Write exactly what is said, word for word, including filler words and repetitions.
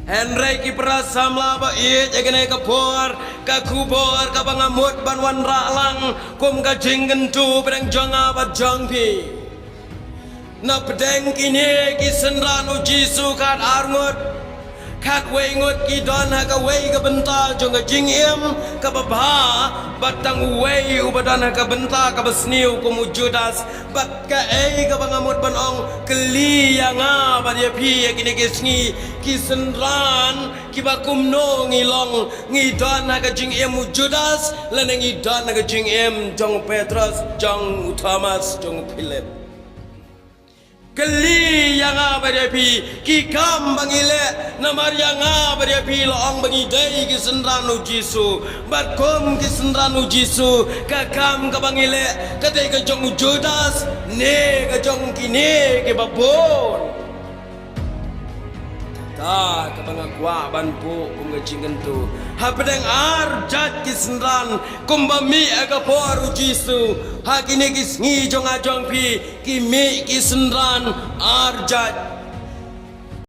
Hynrei ki para samla ba ïeit, ha kane ka por ka khubor kaba nga mut ban wanrah lang kum ka jingkyntu pdeng jong nga bad jong phi. Na pdeng kine ki synran u Jisu, khatar ngut, khatwei ngut ki don ha kawei ka bynta jong ka jingim kaba bha, bad tang uwei uba don ha ka bynta kaba sniew kum u Judas. Bad kaei kaba nga mut ban ong, kylli ïa nga bad ïa phi ha kine ki sngi, ki synran kiba kumno ngi long? Ngi don ha ka jingim u Judas lane ngi don ha ka jingim jong u Petros, jong u Thomas, jong u Philip? Kylli ïa nga bad ïa phi, ki kam ba ngi leh, namar ïa nga bad ïa phi la ong ba ngi dei ki synran u Jisu. Bad kum ki synran u Jisu, ka kam kaba ngi leh ka dei ka jong u Judas ne ka jong kine kiba bun? Kata kaba nga kwah ban buh kum ka jingkyntu. Hapdeng ar jait ki synran kumba mih ha ka por u Jisu, ha kine ki sngi jong nga jong phi, ki mih ki synran ar jait.